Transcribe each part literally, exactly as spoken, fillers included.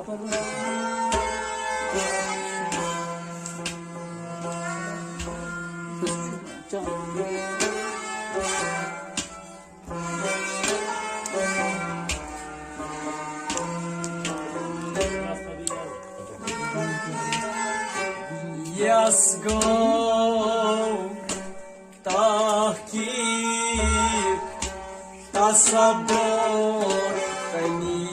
یس گوٚو تحقیق تصور کنی،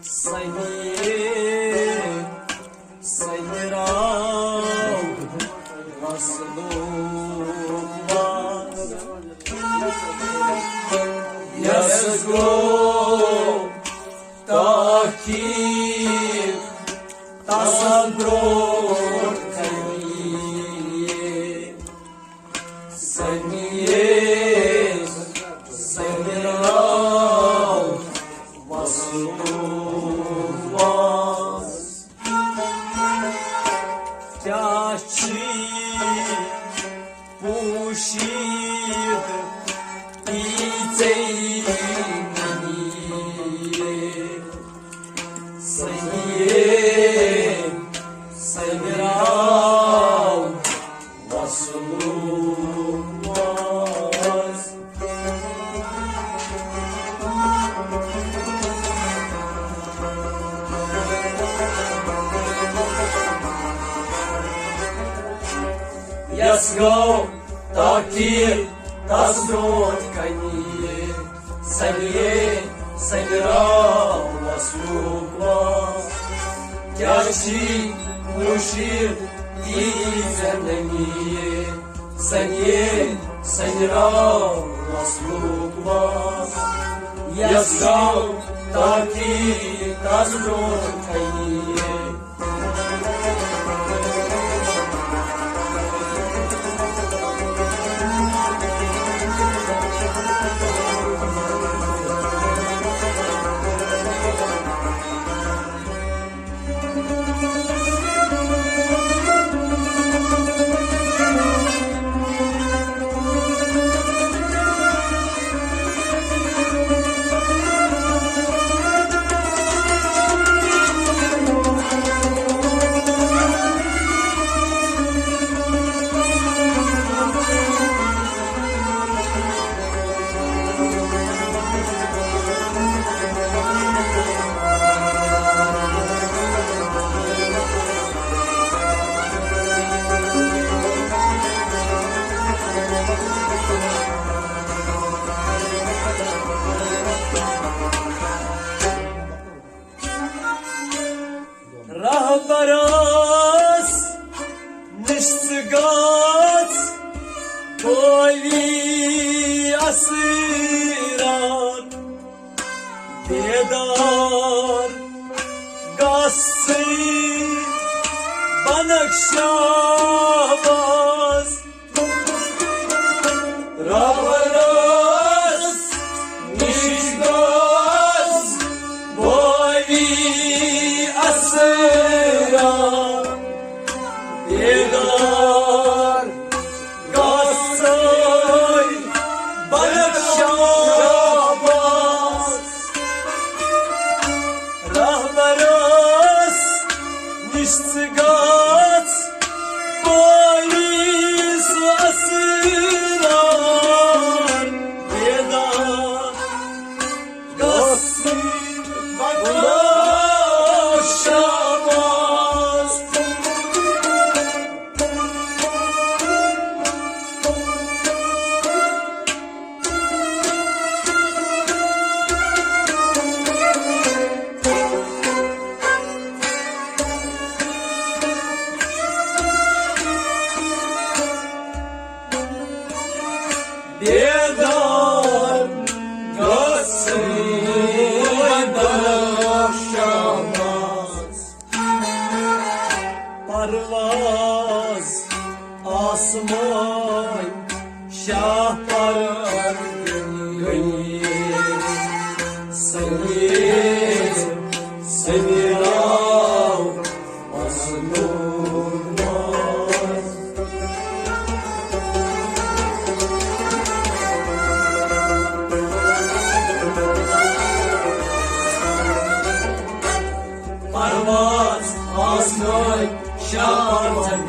سنیے سنیرا وصلو یس گوٚو تحقیق تصور کنی، سنیے سنیرا وصلو کیا چھی پوشید پیچے سنیے سنیرا وصلو یس گوٚو تحقیق تس برونٛٹھ کنی، سنیے سنیرا وصلو کیا چھی مشیر تی زندگی، سنیے سنیرا وصلو یس گوٚو تحقیق تس برونٛٹھ کنی۔ رہبرس نِش ژٕ گژھ بٲوی اسرار، بیدار گژھ ژٕ بنکھ شاباز۔ ربرس نِش گژھ بٲوی اسرار، بیدار گژھ ژٕ بنکھ شاباز۔ رہبرس نِش ژٕ گژھ پٲوی سُہ اسرار، بیدار گژھ بنکھ شاباز۔ بیدار گژھ بنکھ شاباز۔ پرواز آسمان شاہ پر گٔے سمیر، سمیرا مظلوم۔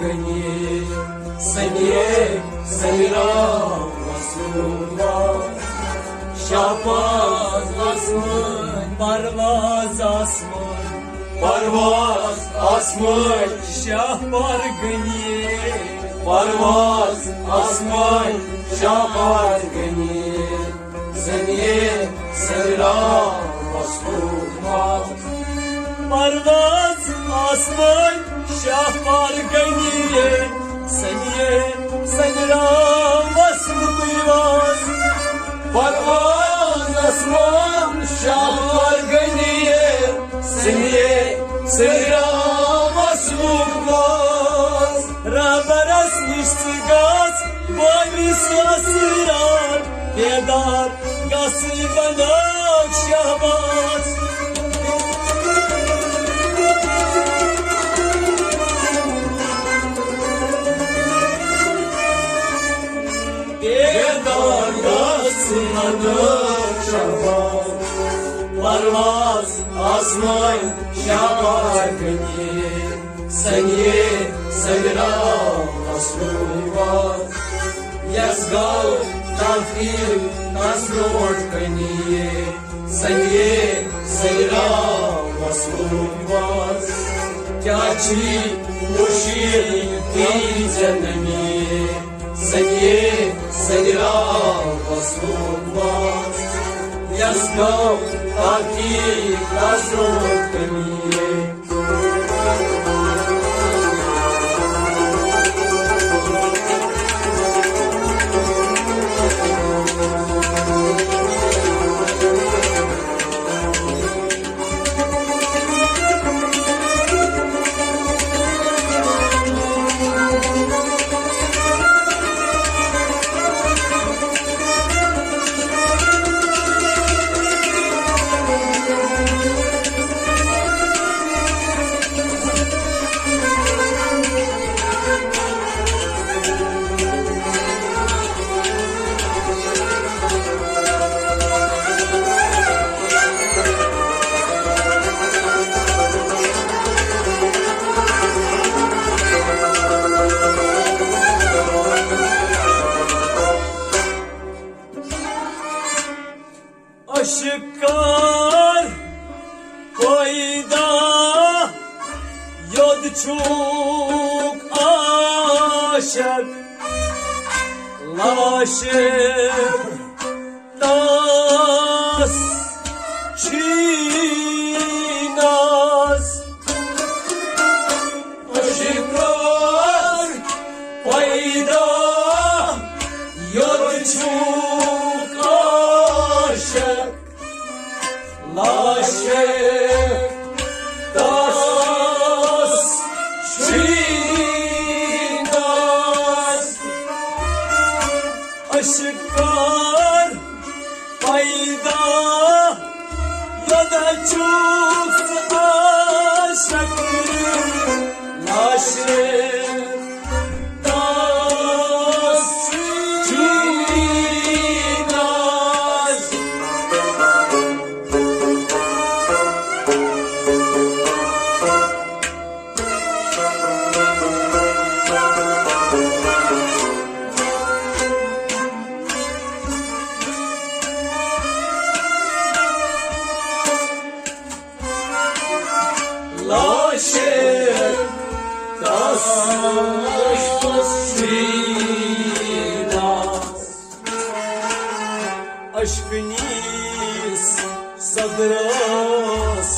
غنی، سنیے سنگرام وسوم، شہباز آسمٲنۍ، پرواز آسمٲنۍ، پرواز آسمٲنۍ، شاہ پرگنی، پرواز آسمٲنۍ، شاہ پرگنی۔ سنیے سنگرام وسوم، پرواز آسمٲنۍ، شاہ پرگنی، سنیے سنگرام وسوم، پرواز آسمٲنۍ، شاہ پرگنی، سنیے سنگرام وسوم، رہبرس نِش ژٕ گژھ، بٲوِس وسرار، بیدار گژھ بناو شہباز۔ بیدار گژھ بناو شہباز، پرواز آسمٲنۍ، شاہ پرگنی، سنیے سنگرام وسوم، یس گو تحقیق تس برونٹھ کنی، سنیے سنگرام وسوم، کیا چھی خوشی تیری جنمی، سنیے سنگرام وسوم، یس گو تحقیق تس برونٹھ کنی۔ عشق کر پیدا، یود چھوک عاشق لاشق تاس چھی ناز۔ عشق کر پیدا، یود چھوک عاشق لاشق تاس چھی ناز۔ عشق کر پیدا، یود چھوک عاشق لاشق تاس چھی ناز۔ لاشے تس سینا۔ اشکنیس صدرس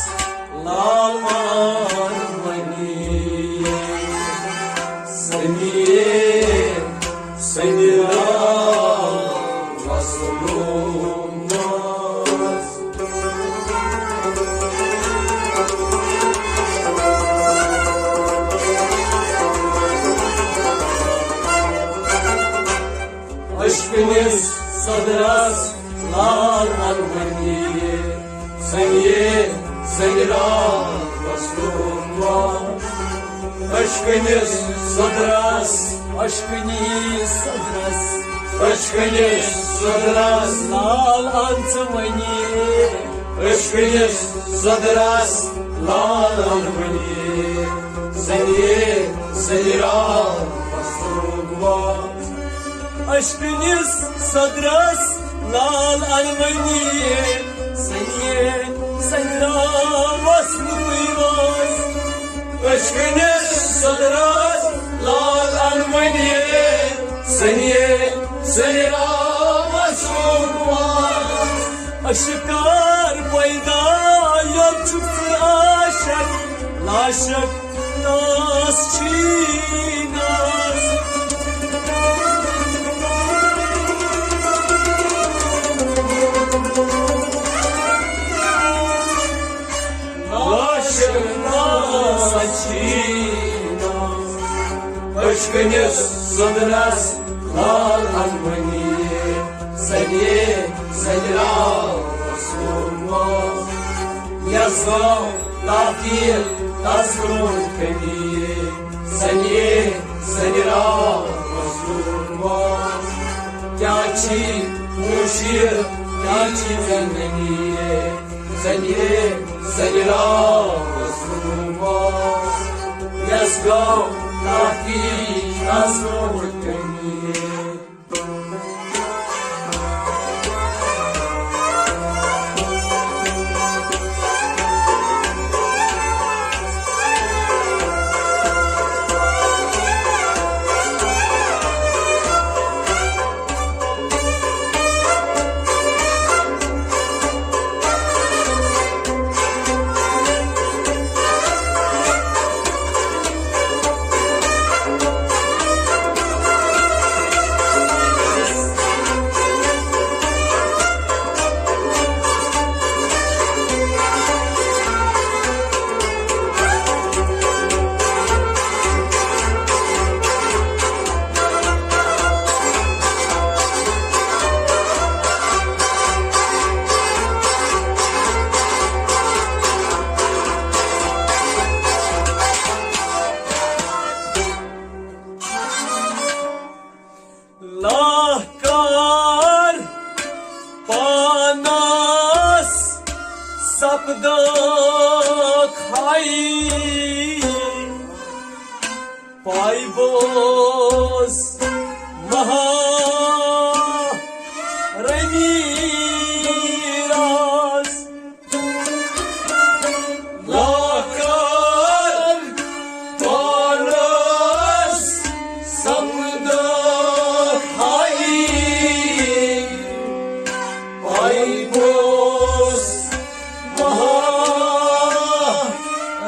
لال آرمنی سنیے سنیرا وسلومس۔ اشکنس صدرس لال الونی سنیے سنگرام وسلومس۔ اشکنس صدرس، اشکنس صدرس، اشکنس صدرس لال انت ونی۔ اشکنس صدرس لال انت ونی سنیے سیرا وسوگوا۔ اشکنس صدرس لال انونی سنیے سنرا وسنوی واز۔ اشکنس صدرس لال انونی سنیے سنرا وسوگوا۔ اشکار پیدا یوم چک عاشق لاشک ناس چیناس۔ لاشک ناس چیناس۔ اشکنس صدرس لال انونی سنیے سنرا وسوگوا۔ یس گو تاکیر تس برونٹھ کنی سنیے سنرا وسوگوا۔ کیا چی مشیر کیا چی زندگی سنیے سنرا وسوگوا۔ یس گو تاکیر تس برونٹھ کنی۔ لاہکار پانس سپدکھ ہائی، پائی بوز مہا رنی راز۔ لاکار پانس سپدکھ ہائی، پائی بوز مہا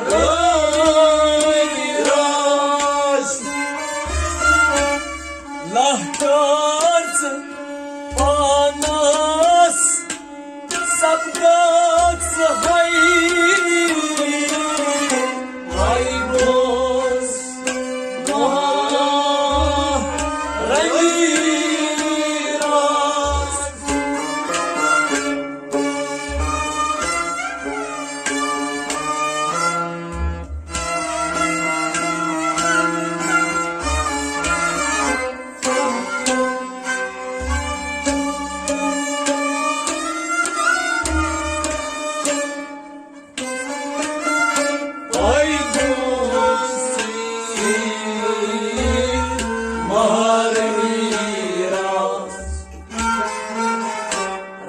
رنی راز۔ لاکار پانس سپدکھ ژٕ ہائی، ہائی بوز مہا رنی راز۔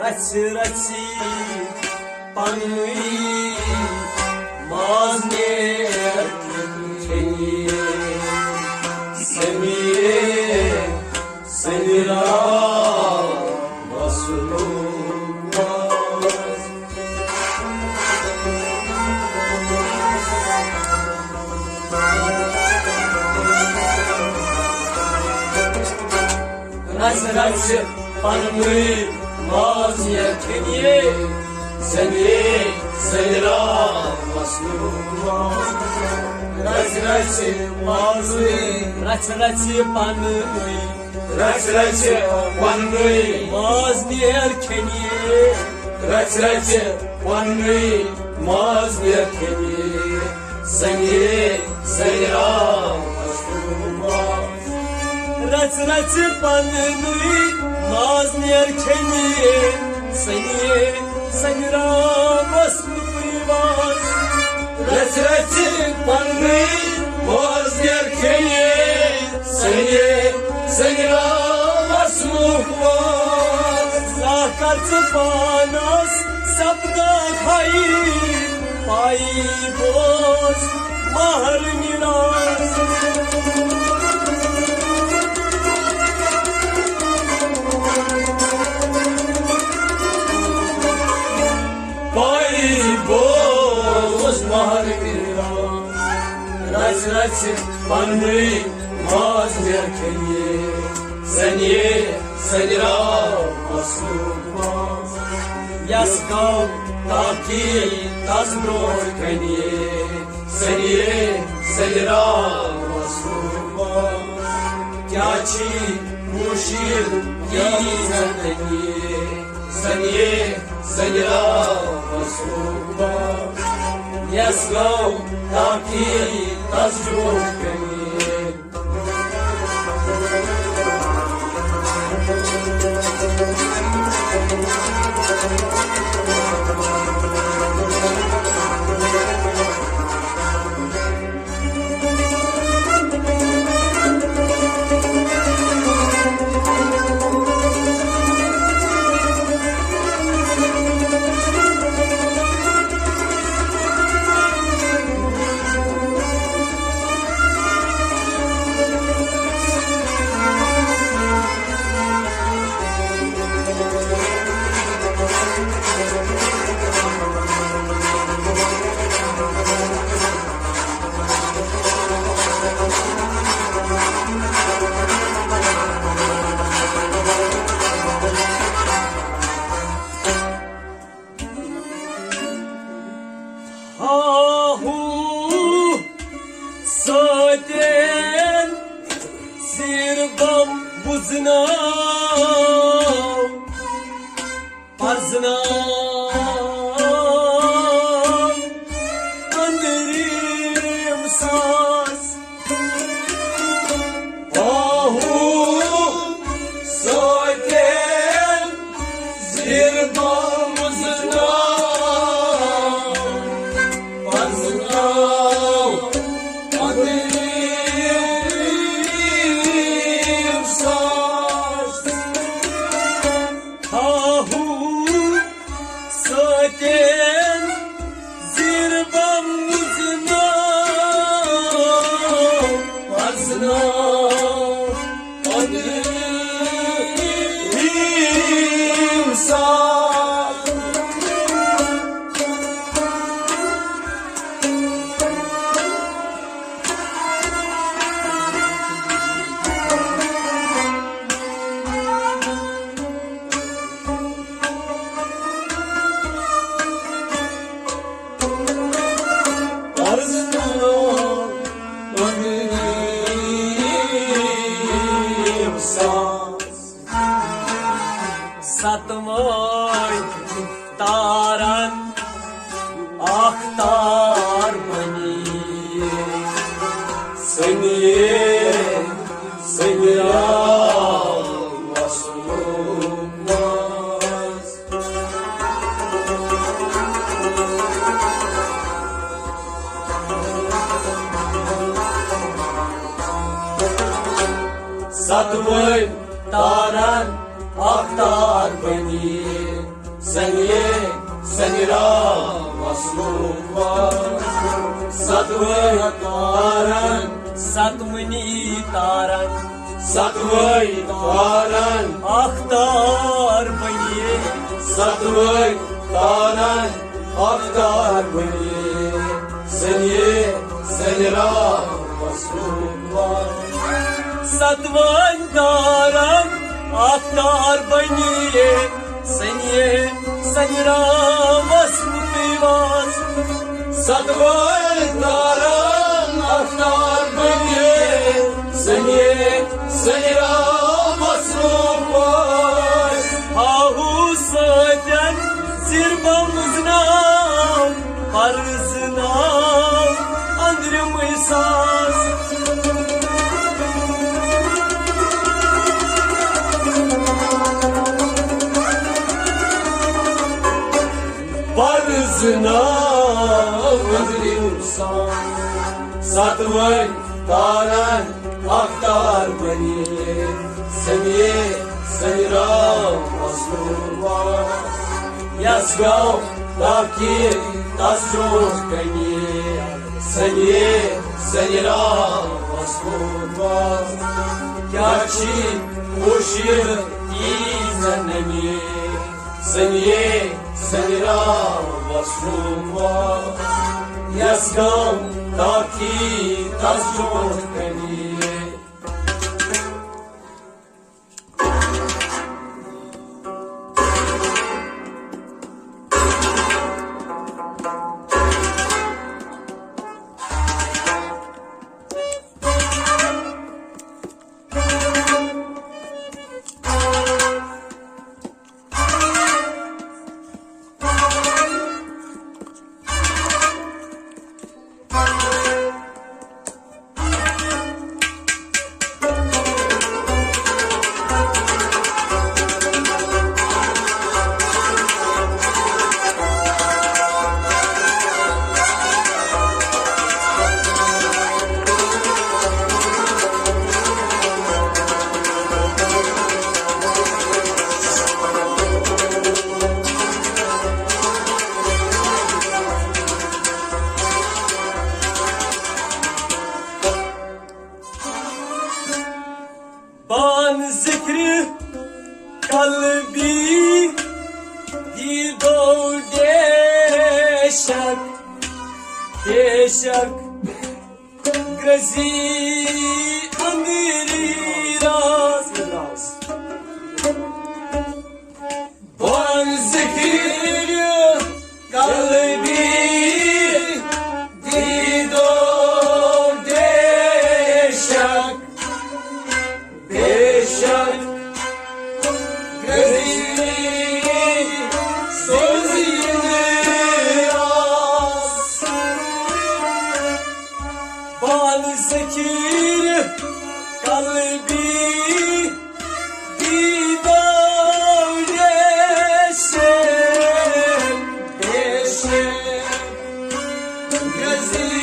رژھِ رژھِ پننُے ماز نیر کھیٚیہِ سمیٖر سٔنِرا وسلوٗک ماز۔ رژھِ رژھِ پننُے ماز نیر کھیٚیہِ سمیٖر سٔنِرا وسلوٗک ماز۔ رژھِ رژھِ پننُے، رژھِ رژھِ پننُے، رژھِ رژھِ پننُے ماز نیر کھیٚیہِ، رژھِ رژھِ پننُے ماز نیر کھیٚیہِ سمیٖر سٔنِرا وسلوٗک ماز۔ رژھِ رژھِ پننُے ماز نیر کھیٚیہِ سمیٖر سٔنِرا وسلوٗک ماز۔ رژھِ رژھِ پننُے ماز نیر کھیٚیہِ سنگرامس لوٗکھ واز۔ زانٛہہ کر ژٕ پانس سپدکھ ہاے، پائی بوز مہرنہِ راز۔ پائی بوز مہرنہِ راز۔ رژھ رژھ پننُے ماز مےٚ کھیٚیہِ، سنیے سنگرامس لوٗکھ واز۔ یس گوٚو تاکہِ تس برونٛٹھ کنہِ، سنیے سنگرامس لوٗکھ واز۔ کیٛاہ چھی مُشکِل یہِ زندگی، سنیے سنگرامس لوٗکھ واز۔ یس گوٚو تاکہِ تس برونٛٹھ کنہِ۔ ہاہو سۭتٮ۪ن زیٖر بم بُزناو، پرزناو أنٛدرِم ساز۔ آہو سۭتٮ۪ن زیٖر بم بُزناو، پرزناو أنٛدرِم ساز۔ آہو سۭتٮ۪ن زیٖر بم بُزناو، پرزناو أنٛدرِم ساز۔ ستوے تارن اکھ تار بنی، سنیے سنگرامس لوٗکھ واز۔ ستوے تارن اکھ تار بنی، سنیے سنگرامس لوٗکھ واز۔ ستوے تارن، ستونی تارن، ستوے تارن اکھ تار بنی، ستوے تارن اکھ تار بنی، سنیے سنگرامس لوٗکھ واز۔ ستوے تارن اکھ تار بنی، سنیے سنگرامس لوٗکھ واز۔ ستوے تارن اکھ تار بنی، سنیے سنگرامس لوٗکھ واز۔ آہو سۭتٮ۪ن زیٖر بم بُزناو، پرزناو أنٛدرِمٕے ساز۔ پرزناو أنٛدرِم ساز۔ ستوے تارن اختر بنی سنیے سنی راو مظلوم، یس گو تاکہ تس چوٹ کنی سنیے سنی راو مظلوم۔ کیا چھی خوشی تیز نمی سنیے سنی راو مظلوم، یس گو تاکہ تس چوٹ کنی۔ بان ذکر قلبی دیدو ڈیشک، ڈیشک گرزی اندری راز۔ بان ذکر قلبی دیدو ڈیشک، ڈیشک گرزی سوزی راز۔ بان ذکر قلبی دیدو ڈیشک، ڈیشک گرزی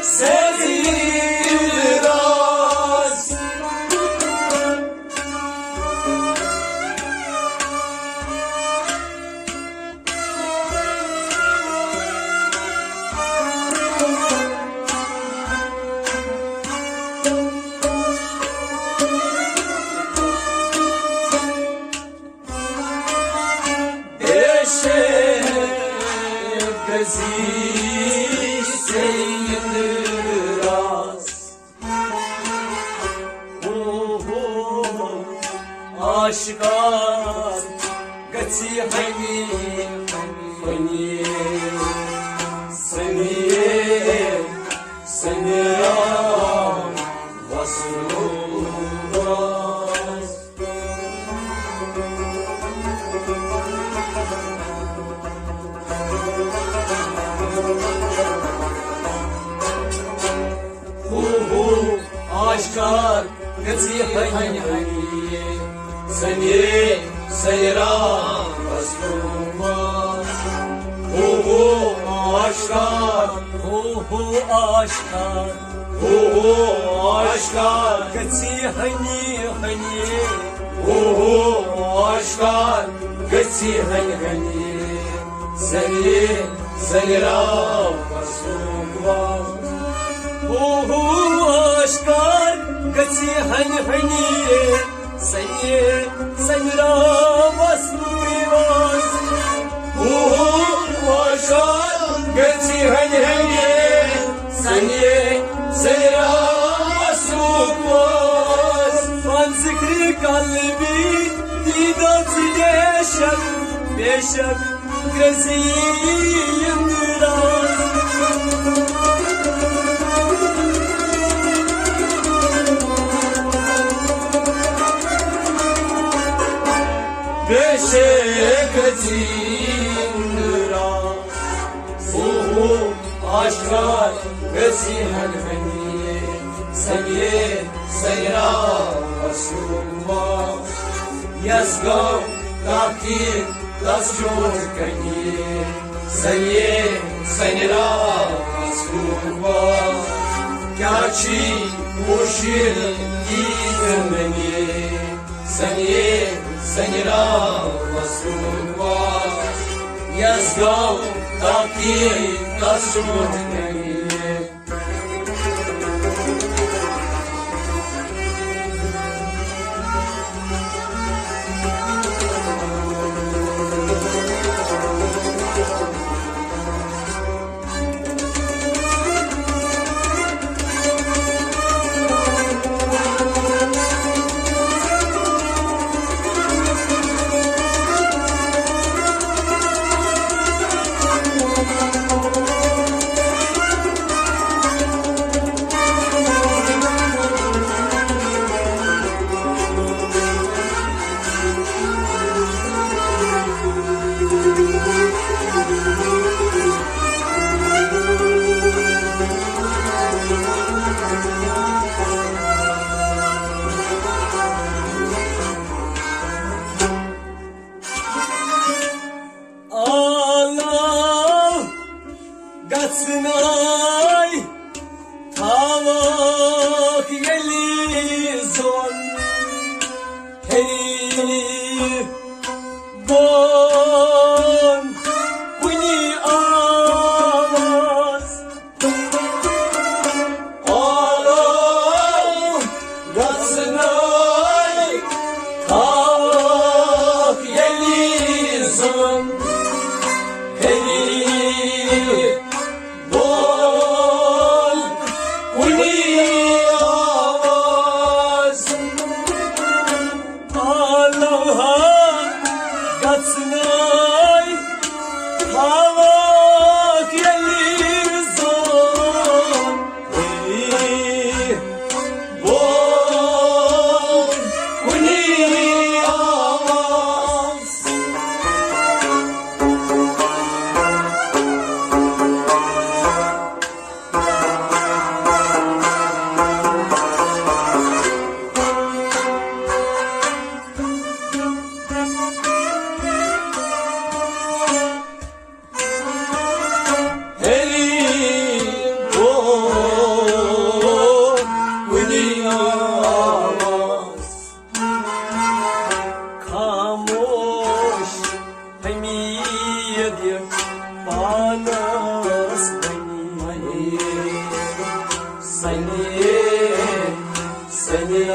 سوزی راز۔ پیش گزی سید راز۔ او ہو، عاشقان گژھی ہنی ہنی سنیے سنیے وسلو۔ ہو ہو، عاشقان گژھی ہنی ہنی سنیے سنیے رام مظلوم۔ ہو ہو، عاشقان، ہو ہو، عاشقان، ہو ہو، عاشقان گژھی ہنی ہنی، ہو ہو، عاشقان گژھی ہنی ہنی سنیے سنیے رام مظلوم۔ ہو ہو، عاشقان گژھی ہنی ہنی سنیے سنیے رام مظلوم۔ ہو ہو، عاشقان گژھی ہنی ہنی سنیے سنیے رام مظلوم۔ بان ذکر قلبی دیدو ڈیشک، ڈیشک گرزی اندراز۔ پیش گزی اندراز۔ او ہو، عاشقان گژھی ہنی ہنی سنیے سنیے رام مظلوم۔ یس گو تاکہ تس چوٹ کنی سنیے سنیے رام مظلوم۔ کیا چھی خوشی کی زندگی سنیے سنیرا وسوا یس گاو تاکی تسمت گئی. آلو گژھنَے تھاوَکھ ییٚلہِ زوٚن ہیٚرِ بۄن کُنہِ آواز. آلو گژھنَے تھاوَکھ ییٚلہِ زوٚن ہیٚرِ بۄن کُنہِ آواز. آلو ہا گژھنَے تھاوَکھ ییٚلہِ زوٚن ہیٚرِ بۄن کُنہِ آواز. ہیٚرِ بۄن کُنہِ آواز. خاموش حمید پانس بنی سنیے سنیے سنیے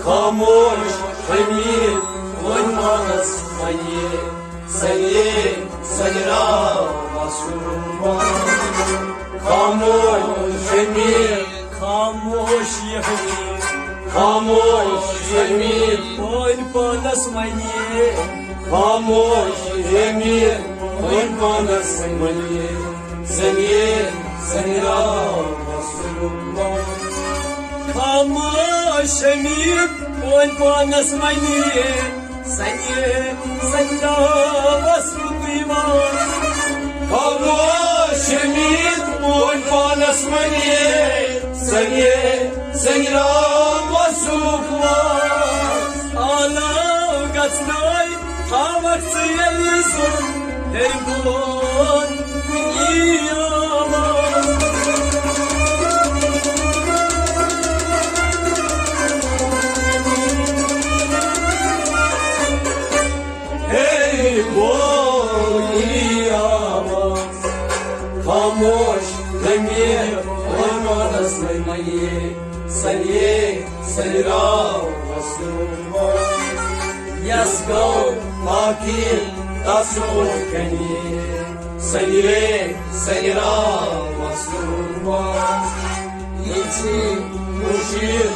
خاموش حمید وۄنۍ پانس ونے سنیے سنیرا وسوما. خاموش حمید خاموش یہ حمید خاموش حمید وۄنۍ پانس ونے خاموش حمید وۄنۍ پانس ونے سنیے سنیرا وسوما. خاموش حمید وۄنۍ پانس ونے سنیے سنیرا وسوما. خاموش حمید وۄنۍ پانس ونے سنیے سنیرا وسوما. آلو گژھنَے تھاوَکھ ژٕ ییٚلہِ زوٚن ہیٚرِ بۄن کُنہِ آواز. ہیٚرِ بۄن کُنہِ آواز. خاموش ضمیر وۄنۍ وَنس وۄنۍ مَیے سنیے سنیرا وسوما. یس گوٚو باقی تس برونٛہہ کنہِ سنیے سنیرا وسوما. یہِ چھِ مُشِر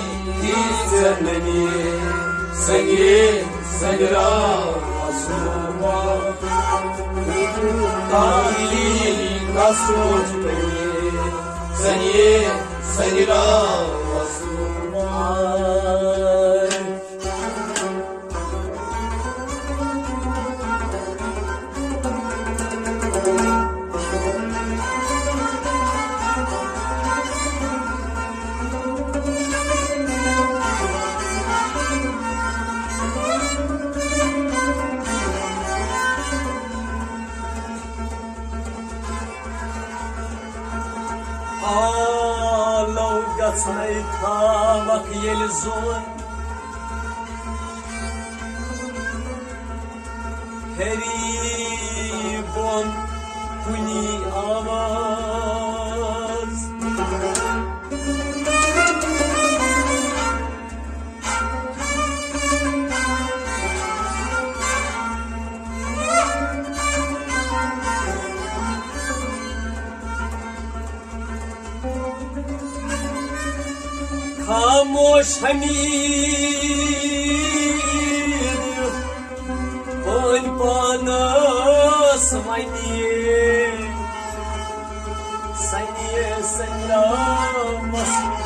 یہِ ژےٚ ننہِ سنیے سنیرا وسوما. تاکہِ تس برونٛہہ کنہِ سنیے سنیرا وسوما. اکھ ییٚلہِ زون ہیٚری بۄن کُنی آواز۔ خاموش حمید پٲنۍ پانس ونہِ، سنہِ سنجامس